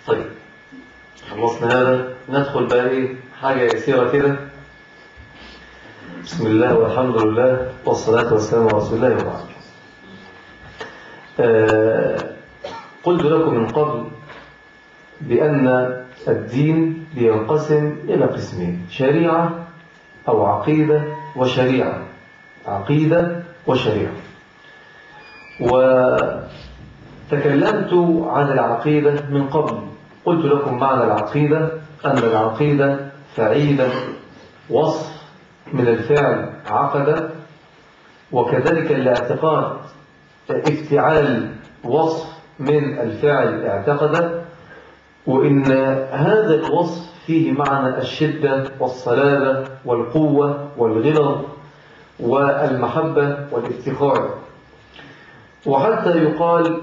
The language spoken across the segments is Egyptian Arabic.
طيب خلصنا هذا، ندخل بقى إيه حاجة يسيرة كده. بسم الله والحمد لله والصلاة والسلام على رسول الله وبعد. قلت لكم من قبل بأن الدين بينقسم إلى قسمين: شريعة أو عقيدة وشريعة. عقيدة وشريعة. وتكلمت عن العقيدة من قبل، قلت لكم معنى العقيدة أن العقيدة فعيلة، وصف من الفعل عقد، وكذلك الاعتقاد افتعال، وصف من الفعل اعتقد، وإن هذا الوصف فيه معنى الشدة والصلابة والقوة والغلظ والمحبة والافتخار. وحتى يقال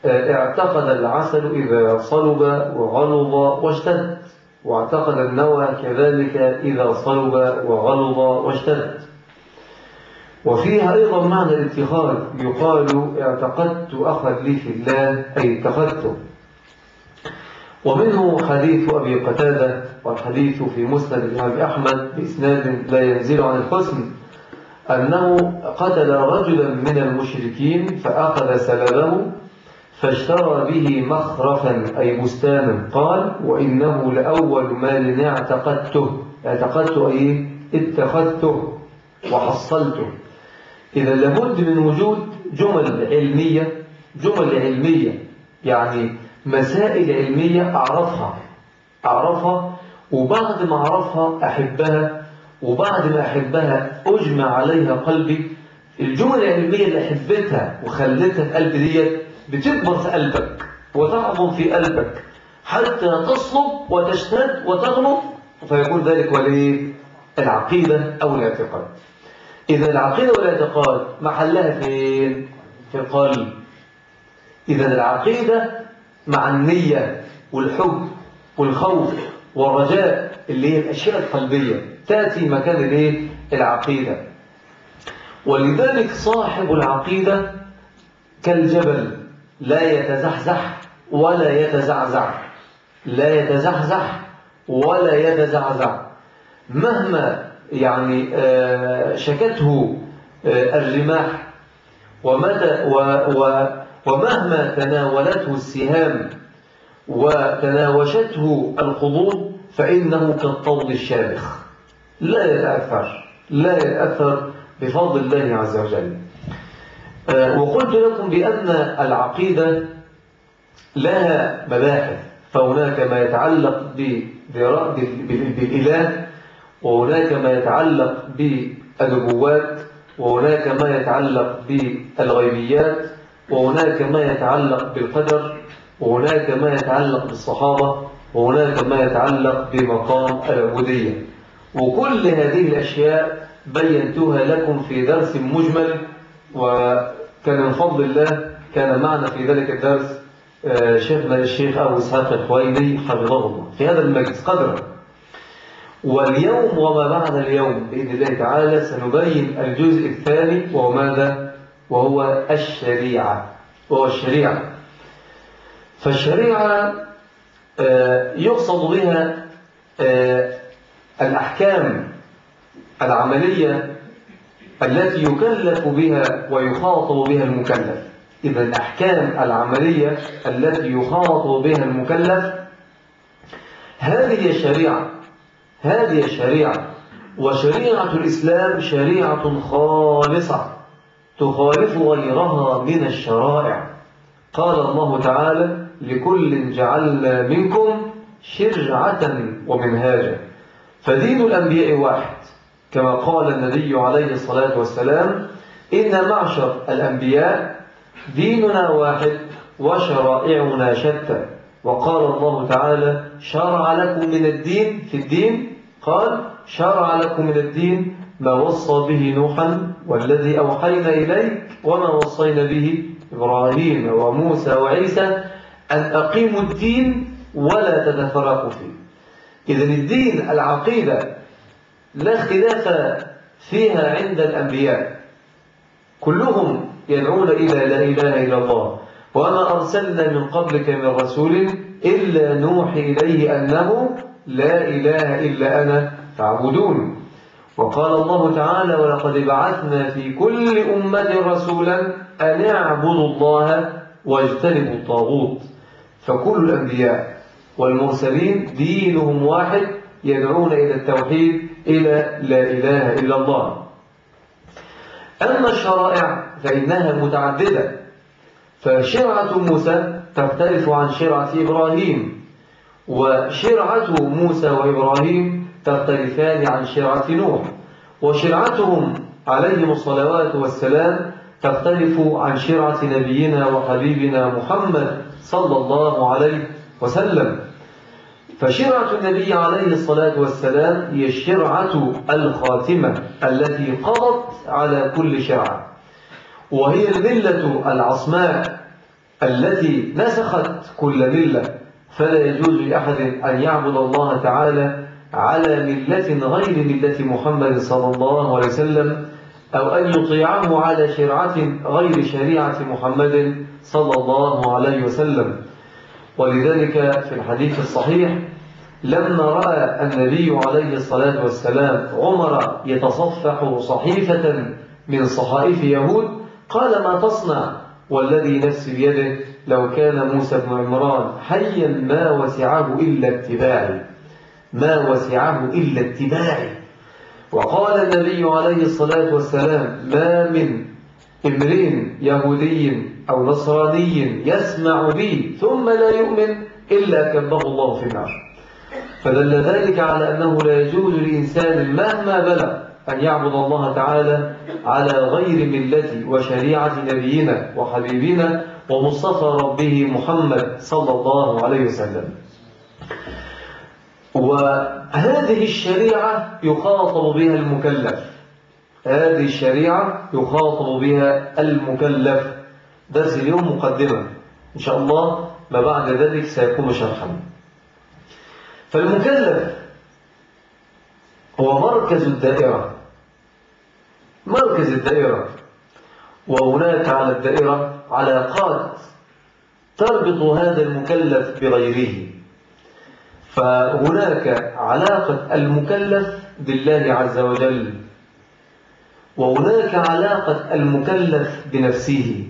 اعتقد العسل إذا صلب وغلظ واشتد، واعتقد النوى كذلك إذا صلب وغلظ واشتد. وفيها أيضا معنى الاتخاذ، يقال اعتقدت أخا لي في الله، أي اتخذته. ومنه حديث أبي قتادة، والحديث في مسند الإمام أحمد بإسناد لا ينزل عن الحسن، أنه قتل رجلا من المشركين فأخذ سلبه فاشترى به مخرفا أي بستانا، قال: وإنه لأول مال اعتقدته. اعتقدت أي اتخذته وحصلته. إذا لابد من وجود جمل علمية، جمل علمية يعني مسائل علمية أعرفها، وبعد ما أعرفها أحبها، وبعد ما أحبها أجمع عليها قلبي. الجمل العلمية اللي حبيتها وخليتها في قلبي ديت بتكبر في قلبك وتعظم في قلبك حتى تصلب وتشتد وتغلب، فيكون ذلك ولي العقيدة أو الاعتقاد. إذا العقيدة والاعتقاد محلها فين؟ في القلب. إذا العقيدة مع النية والحب والخوف والرجاء اللي هي الأشياء القلبية تأتي مكان الايه؟ العقيدة. ولذلك صاحب العقيدة كالجبل، لا يتزحزح ولا يتزعزع، لا يتزحزح ولا يتزعزع مهما يعني شكته الرماح، ومهما تناولته السهام وتناوشته الخضوض فإنه كالطود الشامخ، لا يتأثر، لا يتأثر بفضل الله عز وجل. وقلت لكم بأن العقيدة لها مباحث، فهناك ما يتعلق بالإله، وهناك ما يتعلق بالنبوات، وهناك ما يتعلق بالغيبيات، وهناك ما يتعلق بالقدر، وهناك ما يتعلق بالصحابة، وهناك ما يتعلق بمقام العبودية. وكل هذه الأشياء بينتها لكم في درس مجمل، وكان من فضل الله كان معنا في ذلك الدرس شيخنا الشيخ أبو إسحاق الحويني حفظه الله في هذا المجلس قدرا. واليوم وما بعد اليوم بإذن الله تعالى سنبين الجزء الثاني، وهو ماذا؟ وهو الشريعة. وهو الشريعة. فالشريعة يقصد بها الأحكام العملية التي يكلف بها ويخاطب بها المكلف. إذا الأحكام العملية التي يخاطب بها المكلف هذه الشريعة، هذه الشريعة. وشريعة الإسلام شريعة خالصة تخالف غيرها من الشرائع. قال الله تعالى: لكل جعلنا منكم شرعة ومنهاجا. فدين الأنبياء واحد، كما قال النبي عليه الصلاة والسلام: إن معشر الأنبياء ديننا واحد وشرائعنا شتى. وقال الله تعالى: شرع لكم من الدين، في الدين قال: شرع لكم من الدين ما وصى به نوحا والذي أوحينا إليك وما وصينا به إبراهيم وموسى وعيسى أن أقيموا الدين ولا تتفرقوا فيه. إذن الدين العقيدة لا اختلاف فيها عند الأنبياء، كلهم يدعون إلى لا إله إلا الله، وما أرسلنا من قبلك من رسول إلا نوحي إليه أنه لا إله إلا أنا فاعبدون. وقال الله تعالى: ولقد بعثنا في كل أمة رسولا أن اعبدوا الله واجتنبوا الطاغوت. فكل الأنبياء والمرسلين دينهم واحد، يدعون إلى التوحيد، إلى لا إله إلا الله. أما الشرائع فإنها متعددة، فشرعة موسى تختلف عن شرعة إبراهيم، وشرعة موسى وإبراهيم تختلفان عن شرعة نوح، وشرعتهم عليهم الصلوات والسلام تختلف عن شرعة نبينا وحبيبنا محمد صلى الله عليه وسلم. فشرعة النبي عليه الصلاة والسلام هي الشرعة الخاتمة التي قضت على كل شرعة، وهي الملة العصماء التي نسخت كل ملة، فلا يجوز لأحد أن يعبد الله تعالى على ملة غير ملة محمد صلى الله عليه وسلم، أو أن يطيعه على شرعة غير شريعة محمد صلى الله عليه وسلم. ولذلك في الحديث الصحيح لما رأى النبي عليه الصلاة والسلام عمر يتصفح صحيفة من صحائف يهود قال: ما تصنع؟ والذي نفسي بيده لو كان موسى بن عمران حيا ما وسعه إلا اتباعي، ما وسعه إلا اتباعي. وقال النبي عليه الصلاة والسلام: ما من امرئ يهودي أو نصراني يسمع بي ثم لا يؤمن إلا كبه الله في النار. فدل ذلك على أنه لا يجوز لإنسان مهما بلغ أن يعبد الله تعالى على غير ملة وشريعة نبينا وحبيبنا ومصطفى ربه محمد صلى الله عليه وسلم. وهذه الشريعة يخاطب بها المكلف، هذه الشريعة يخاطب بها المكلف. درس اليوم مقدمة، إن شاء الله ما بعد ذلك سيكون شرحا. فالمكلف هو مركز الدائرة، مركز الدائرة، وهناك على الدائرة علاقات تربط هذا المكلف بغيره. فهناك علاقة المكلف بالله عز وجل، وهناك علاقة المكلف بنفسه،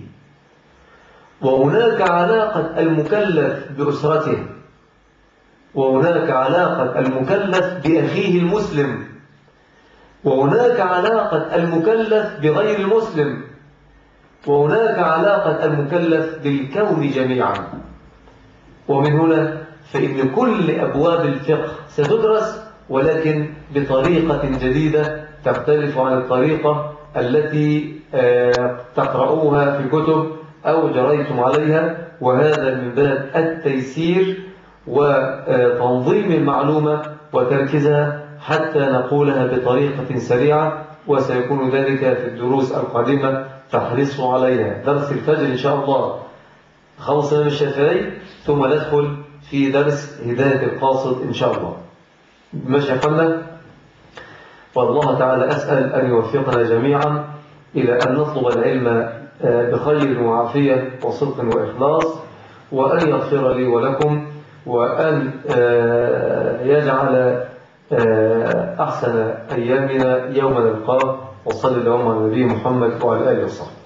وهناك علاقة المكلف بأسرته، وهناك علاقة المكلف بأخيه المسلم، وهناك علاقة المكلف بغير المسلم، وهناك علاقة المكلف بالكون جميعا. ومن هنا فإن كل أبواب الفقه ستدرس، ولكن بطريقة جديدة تختلف عن الطريقة التي تقرؤوها في كتب أو جريتم عليها، وهذا من باب التيسير وتنظيم المعلومة وتركيزها حتى نقولها بطريقة سريعة، وسيكون ذلك في الدروس القادمة، فاحرصوا عليها. درس الفجر إن شاء الله خلص الإمام الشافعي، ثم ندخل في درس هداية القاصد إن شاء الله. ماشي يا أخوانا؟ والله تعالى أسأل أن يوفقنا جميعا إلى أن نطلب العلم بخير وعافية وصدق وإخلاص، وأن يغفر لي ولكم، وأن يجعل أحسن أيامنا يوم نلقاه. وصلى اللهم على النبي محمد وعلى آله وصحبه.